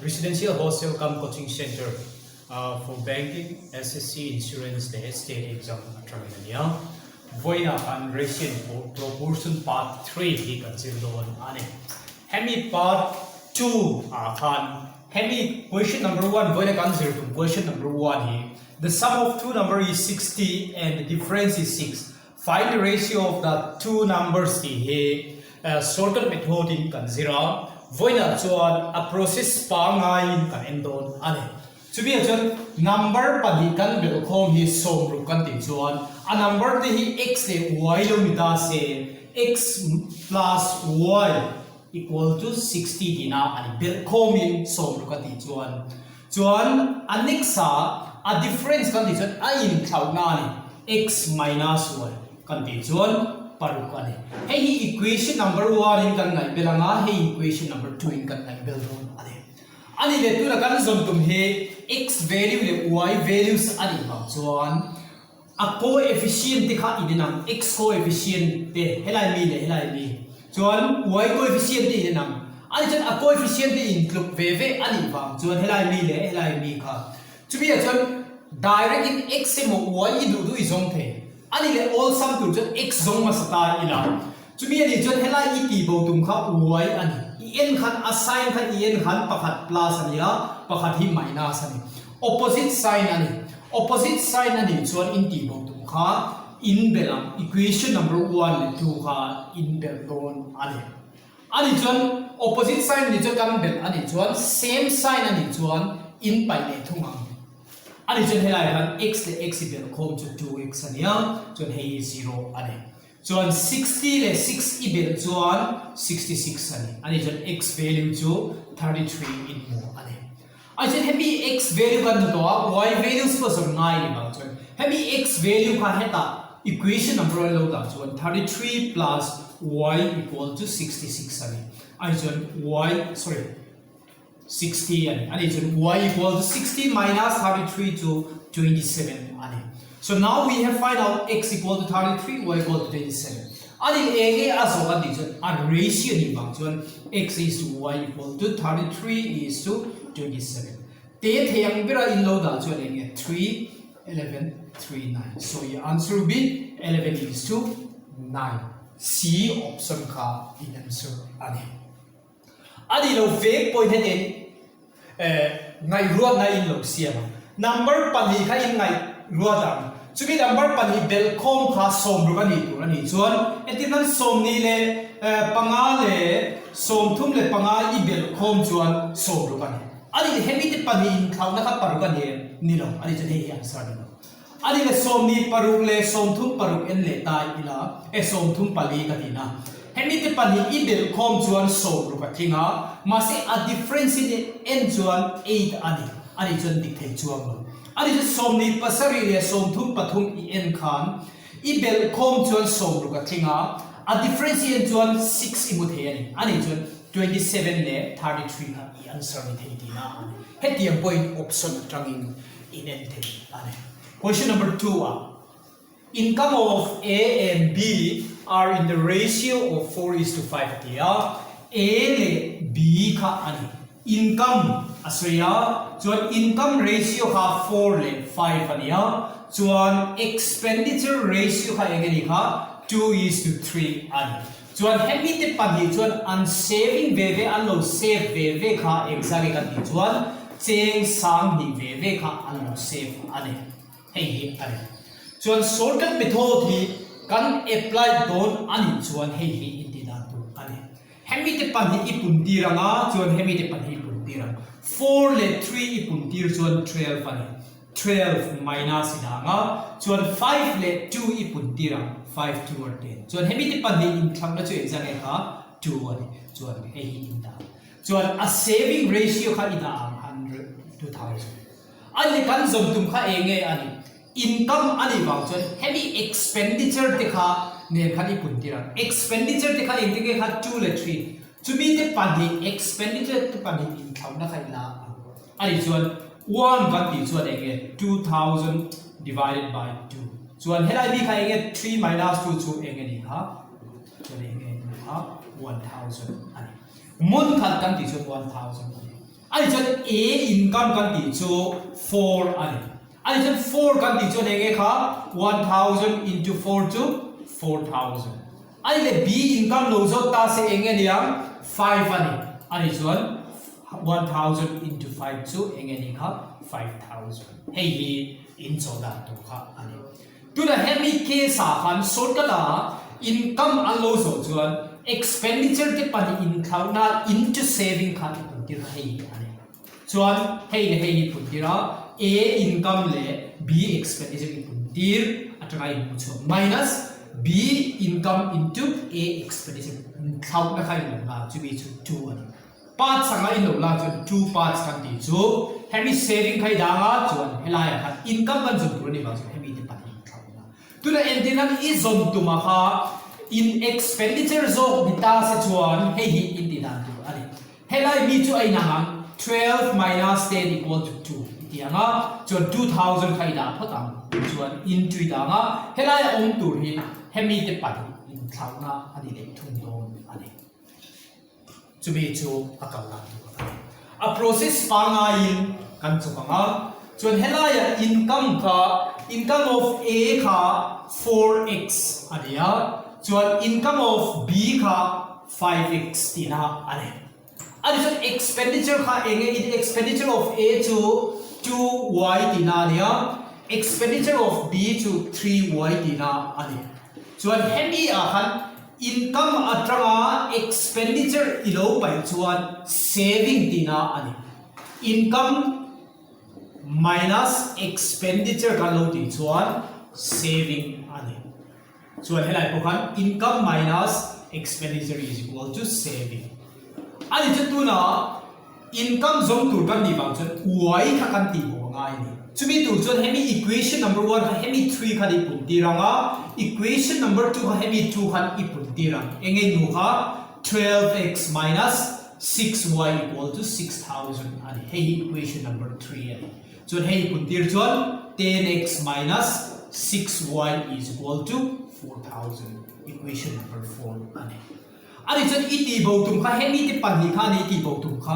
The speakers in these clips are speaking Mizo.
Residential Hostel cum Coaching Centre for Banking, SSC, Insurance leh State Exam atangin a ni a. Vawiinah khan Ratio and Proportion Part 3 hi kan zir dawn a ni. Hemi Part 2 ah khan hemi Question number 1 vawiina kan zir tum Question number 1 hi The sum of two number is 60 and the difference is 6. Find the ratio of the two numbers tih hi shortcut method in kan zir a, vawiinah chuan a process pangaiin kan en dawn a ni. Chumi ah chuan number pahnih kan belh khawm hi 60 kan tih chuan a number te hi x leh y lo ni ta se x plus y equal to 60 tihna a ni. Belh khawmin 60 a tih chuan Chuan a next ah a difference kan tih chuan a inthlauhna a ni, x minus y kan tih chuan paruk a ni. Hei hi equation number one in kan ngaih bel ang a, hei equation number two in kan ngaih bel dawn a ni. A nih leh tuna kan zawn tum hi x value leh y values a nih vang chuan A coefficient te kha in ang, x coefficient te helai mi leh helai mi, chuan y coefficient te in ang. Ani chuan a coefficient te in tluk ve ve a nih vang chuan helai mi leh helai mi kha. Chumi ah chuan direct in x emaw y i duh duh i zawng thei. Ani leh awlsam tur chuan x zawng hmasa ta ila. Chumi a nih chuan helai i tih bo tum kha y a ni. I en khan a sign kha i en khan pakhat plus a ni a, pakhat hi minus a ni. Opposite sign a ni. Opposite sign a nih chuan in tih bo tum kha in belh ang, equation number one leh two kha in belh dawn a ni. A nih chuan opposite sign a nih chuan kan belh a nih chuan same sign a nih chuan in paih leh thung ang. A nih chuan helai khan x leh x i belh khawm chu 2x a ni a, chuan hei hi zero a ni. Chuan 60 leh 6 i belh chuan 66 a ni. A nih chuan x value chu 33 in hmu a ni. A chuan hemi x value kan hmu tawh a, y values pawh zawm ngai ni bang chuan hemi x value kha hetah equation number an lo dah chuan 33 plus y equal to 66 a ni. A chuan y sorry 60 a ni. A nih chuan y equal to 60 minus 33 chu 27 a ni. So now we have find out x equal to 33, y equal to 27. A nih eng nge a zawh kan tih chuan a ratio nih vang chuan x is to y equal to 33 is to 27. Te thei ang bera in lo dah chuan eng nge 3, 11, 3, 9. So your answer will be 11 is to 9. C option kha in answer a ni. A nih lo vek pawhin heti ngaihruatna in lo siam ang. Number pahnih kha in ngaihruat ang. Chumi number pahnih belh khawm kha 60 a nih tur a nih chuan entir nan 25 leh panga leh 35 i belh khawm chuan 60 a ni. A nih hemi te pahnih inthlauhna kha paruk a ni em? Ni lo. A nih chuan hei hi answer ni lo. A ni le 26 leh 36 en leh ta ila e 34 ka tihna. Hemi te pahnih i belh khawm chuan 60 a tling a, mahse a difference in en chuan eight a ni. A nih chuan dik thei chuang lo. A nih chuan 27 leh 33 i en khan i belh khawm chuan 60 a tling a, a difference i en chuan six i hmu thei a ni. A nih chuan 27 leh 33 kha i answer ni thei tihna a ni. Hetiang pawhin option atangin in en thei a ni. Question number 2 ah, Income of A and B are in the ratio of 4 is to 5 a ti a, A leh B kha a ni. Income a sawi a, chuan income ratio kha 4 leh 5 a ni a, chuan expenditure ratio kha eng a ni kha 2 is to 3 a ni. Chuan hemi te pahnih chuan an saving ve ve an lo save ve ve kha engzah nge kan tih chuan cheng sang hnih ve ve kha an lo save a ni. Hei hi a ni. Chuan shortcut method hi kan apply dawn a nih chuan hei hi in tih dan tur a ni. Hemi te pahnih i pun tir ang a, chuan hemi te pahnih i pun tir ang. Four leh three i pun tir chuan 12 a ni. 12 minus i dang a, chuan 5 leh 2 i pun tir ang, 5 2 or 10. Chuan hemi te pahnih inthlakna chu engzah nge kha 2 a ni. Chuan hei hi in dah. Chuan a saving ratio kha i dah ang 100 2000. A ni kan zawm tum kha eng nge a ni? Income a nih vang chuan hemi expenditure te kha nen khan i pun tir ang. Expenditure te kha engtin nge kha 2 leh 3. Chumi te pahnih expenditure te pahnih inthlauhna kha i la ang. A nih chuan one kan tih chuan eng nge 2000 divided by 2 chuan helai mi kha eng nge 3 minus 2 chu eng nge ni kha chuan eng nge ni kha 1000 a ni. Mun khat kan tih chuan 1000 a ni. Ani chuan A income kan tih chu 4 a ni. Ani chuan 4 kan tih chuan eng nge kha 1000 into 4 chu 4000. Ani leh B income lo zawt ta se eng nge niang 5 a ni. Ani chuan 1000 into 5 chu eng nge ni kha 5000. Hei hi inchawh dan tur kha a ni. Tunah hemi case ah khan shortcut ah income an lo zawh chuan expenditure te pahnih inthlauhna into saving khan i pun tir kha hei hi a ni. Chuan hei leh hei hi pun tir a, A income leh B expenditure i pun tir atanga i hmuh chhuak minus B income into A expenditure inthlauhna kha i lo la chumi chu 2 a ni. Parts anga in lo la chuan two parts kan tih chu hemi saving kha i dang a chuan helaiah khan income kan zawn tur a ni vang chuan hemi te pahnih in thlauh ila. Tunah entir nan i zawn tum a kha in expenditure zawk ni ta se chuan hei hi in tih dan tur a ni. Helai mi chu a inang ang 12 minus 10 equal to 2 i ti ang a chuan 2000 kha i dah phawt ang chuan into i dang a helai a awm tur hi hemi te pahnih in thlauhna a ni leh thung dawn a ni. Chumi chu a kal dan tur a ni. A process pangaiin kan chawk ang a, chuan helaiah income kha income of A kha 4x a ni a, chuan income of B kha 5x tihna a ni. A ni chuan expenditure kha eng nge expenditure of A chu 2y tihna a ni a, expenditure of B chu 3y tihna a ni. Chuan hemi ah khan Income atanga expenditure i lo paih chuan saving tihna a ni. Income minus expenditure kan lo tih chuan saving a ni. Chuan helai pawh khan income minus expenditure is equal to saving. A ni chu tunah Income zawng tur kan nih vang chuan uai kha kan tih bawk a ngai a ni. Chumi tur chuan hemi equation number one kha hemi three khan i pun tir ang a, equation number two kha hemi two khan i pun tir ang. Eng nge nu kha 12x minus 6y equal to 6000 a ni. Hei hi equation number three a ni. Chuan hei i pun tir chuan 10x minus 6y is equal to 4000 equation number four a ni. A ni chuan i tihbo tum kha hemi te pahnih kha a ni i tihbo tum kha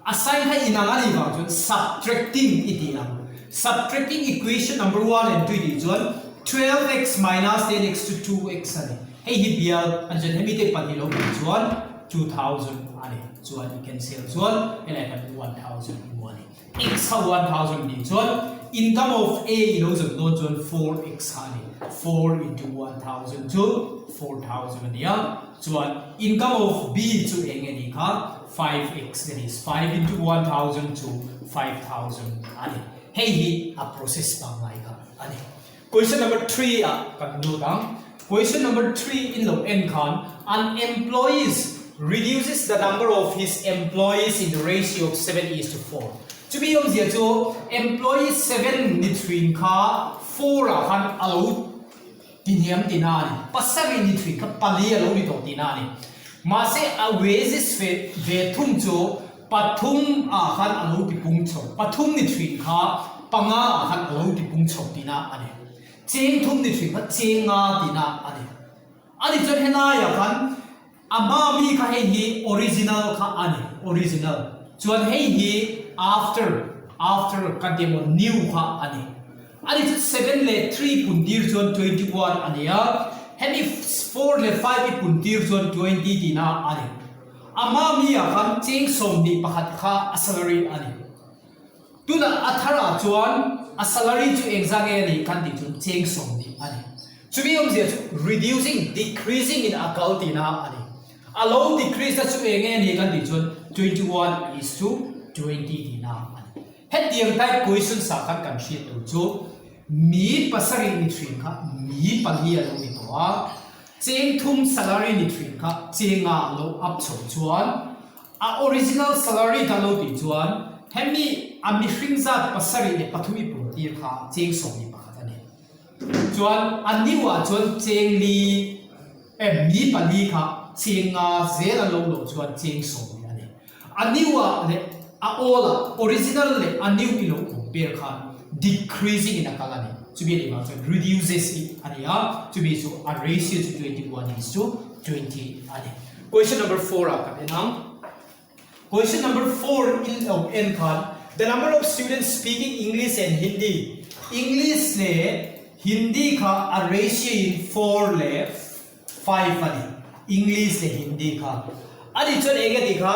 a sign kha inang a nih vang chuan subtracting i tih ang. Subtracting equation number one and two i tih chuan 12x minus 10x chu 2x a ni. Hei hi bial a ni chuan hemi te pahnih lo pawh chuan 2000 a ni. Chuan i cancel chuan helai khan 1000 i hmu a ni. X kha 1000 nih chuan income of A i lo zawt dawn chuan 4x kha a ni. 4 into 1000 chu 4000 a ni a. Chuan income of B chu eng nge nih kha 5x that is 5 into 1000 chu 5000 a ni. Hei hi a process pangngai kha a ni. Question number 3 ah kan lut ang. Question number 3 in lo en khan an employees reduces the number of his employees in the ratio of 7 is to 4. Chumi awmzia chu employee 7 ni thin kha 4 ah khan a lo tihniam tihna a ni. Pasarih ni thin kha pali a lo ni tawh tihna a ni. Mahse a wages ve ve thung chu Pathum ah khan a lo tipung chho, pathum ni thin kha panga ah khan a lo tipung chho tihna a ni. Cheng thum ni thin kha cheng nga tihna a ni. A ni chuan helaiah khan a hma mi kha hei hi original kha a ni, original. Chuan hei hi after, after kan tih emaw new kha a ni. A ni chu seven leh three pun tir chuan 21 a ni a, hemi four leh five i pun tir chuan 20 tihna a ni. A hma mi ah khan cheng 21 kha a salary a ni. Tunah a thar ah chuan a salary chu engzah nge a nih kan tih chuan cheng 20 a ni. Chumi awmzia chu reducing, decreasing in a kal tihna a ni. A lo decrease na chu eng nge a nih kan tih chuan 21 is to 20 tihna a ni. Hetiang type question ah khan kan hriat tur chu mi pasarih ni thin kha mi pali a lo ni tawh a. Cheng thum salary ni thin kha chenga a lo up chho chuan a original salary kha lo tih chuan hemi a mihring zat 73 i pun tir kha cheng 11 a ni. Chuan a new ah chuan cheng li eh mi pali kha cheng nga zel an lo loh chuan cheng 10 a ni. A new ah leh a old ah original leh a new i lo compare khan decreasing in a kal a ni. Chumi a nih vang chuan reduces hi a ni a, chumi chu a ratio chu 21 is to 20 a ni. Question number 4 ah kan en ang. Question number 4 in lo en khan the number of students speaking English and Hindi, English leh Hindi kha a ratio in 4 leh 5 a ni, English leh Hindi kha. A nih chuan eng nge tih kha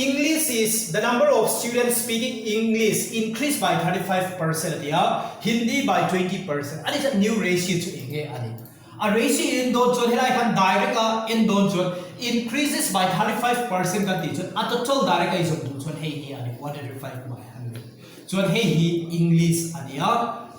English is the number of students speaking English increased by 35% a ti a, Hindi by 20%. A nih chuan new ratio chu eng nge a ni? A ratio in dawn chuan helai khan direct a en dawn chuan increases by 35% kan tih chuan a total direct a i zawm duh chuan hei hi a ni 105 by 100. Chuan hei hi English a ni a,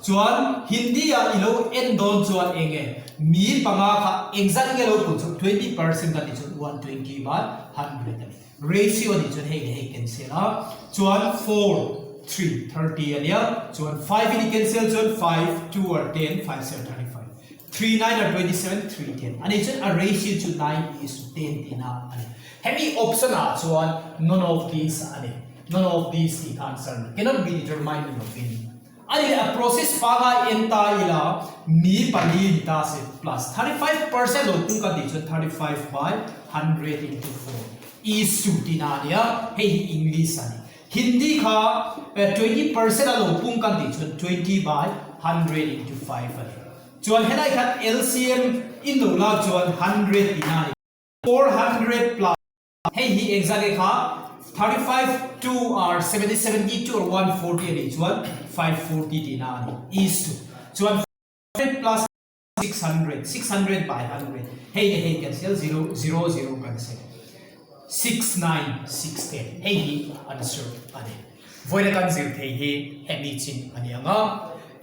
chuan Hindi ah i lo en dawn chuan eng nge mi panga kha engzat nge lo pun chu 20% kan tih chuan 120 by 100 a ni. Ratio a nih chuan hei leh hei cancel a, chuan 4, 3, 30 a nia, chuan 5 in i cancel chuan 5, 2 or 10, 5, 7, 35, 3, 9 or 27, 3, 10 a nih chuan a ratio chu 9 is to 10 tihna a ni. Hemi option ah chuan none of these a ni. None of these tih kha answer a ni. Cannot be determined ni lovin. A ni a process pangai en ta ila mi pali ni ta se plus 35% lo kung kan tih chuan 35 by 100 into 4 is to tihna a nia, hei hi English a ni. Hindi kha 20% a lo pung kan tih chuan 20 by 100 into 5 a ni. Chuan helai khan LCM in lo lak chuan 100 tihna a ni. 400 plus. Hei hi engzat nge kha 35 2 or 70 72 or 140 a nih chuan 540 tihna a ni is to chuan 500 plus 600 600 by 100 hei leh hei cancel 0 0 0 cancel 6 9 6 10 hei hi answer a ni. Vawiina kan zir thei hi hemi chin a ni ang a,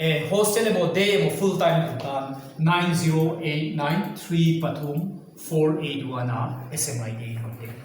e hostel emaw day emaw full time duh tan 9 0 8 9 3 pathum 4 8 1 a SMID contact.